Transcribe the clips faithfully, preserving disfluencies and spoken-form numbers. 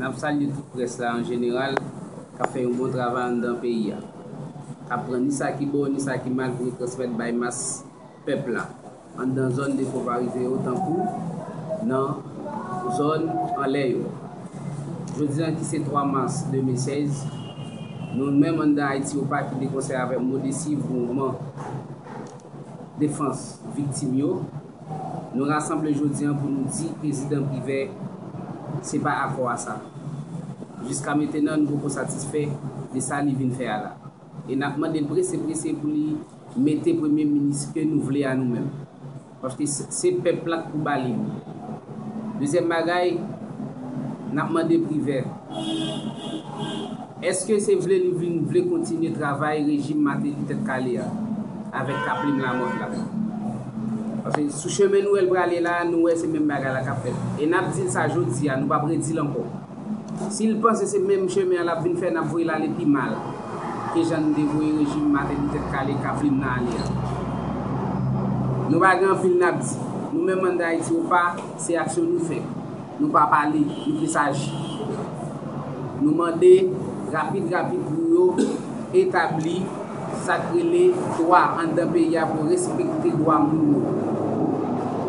N ap salye tout près la an jeneral k ap fè yon bon travay anndan peyi a, k ap pran ni sa ki bon ni sa ki mal pou yo transmèt bay mas pèp la anndan zòn defavorize yo tankou nan zòn anlè yo. Jodi a ki se twa mas de mil sèz, nou menm anndan Ayiti Opa ki de konsèy avèk modesi mouvman defans viktim yo, nou rasanble jodi a pou nou di Prezidan Privè se pa akò a sa. Jiska mentenan nou poko satisfè de sa li vin fè a la. E n ap mande l prese prese pou li mete premye minis ke nou vle a nou menm. Paske se, se pèp la k pou ba li li. Dezyèm bagay, n ap mande Privè, èske se vle li vin vle kontinye travay rejim Mateli tèt kale a avèk Kaplim Lamòt la? Paske sou chemen nou wè l prale la, nou wè se menm bagay la k ap fèt. E n ap di l sa jodi a, nou p ap redi l ankò. Si l panse se menm chemen an l ap vin fè, n ap voye l ale pi mal ke jan n te voye rejim Mateli tèt kale Kaplim nan ale a. Nou pa gen anpil n ap di. Nou menm anndan Ayiti Opa, se aksyon nou fè. Nou pa pale, nou plis aji. Nou mande rapid rapid pou yo etabli sa k rele dwa anndan peyi a, pou respekte dwa moun yo.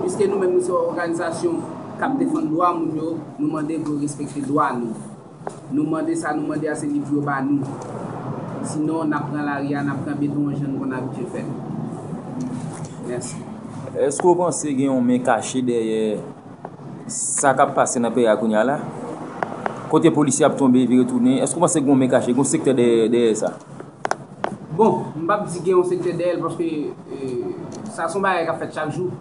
Piske nou menm nou se yon òganizasyon k ap defann dwa moun yo, nou mande pou yo respekte dwa nou. Nou mande sa nou mande a, se li pou yo ba nou. Sinon, n ap pran lari a, n ap kanpe tou yon jan nou konn abitye fè. Mèsi. Èske w panse gen yon men kache dèyè sa k ap pase nan peyi a kounye a la? Kote polisye ap tonbe, vire tounen, èske w panse gen yon men kache, gen yon sektè dèyè, dèyè sa? Bon, m p ap di gen yon sektè dèyè l, paske, e, sa se yon bagay k ap fèt chak jou.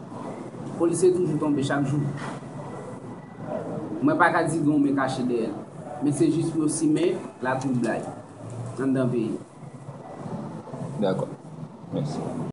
Polisye toujou tonbe chak jou. Mwen pa ka di gen yon men kache dèyè l. Men se jis pou yo simen latwoublay anndan peyi. Dakò. Mèsi.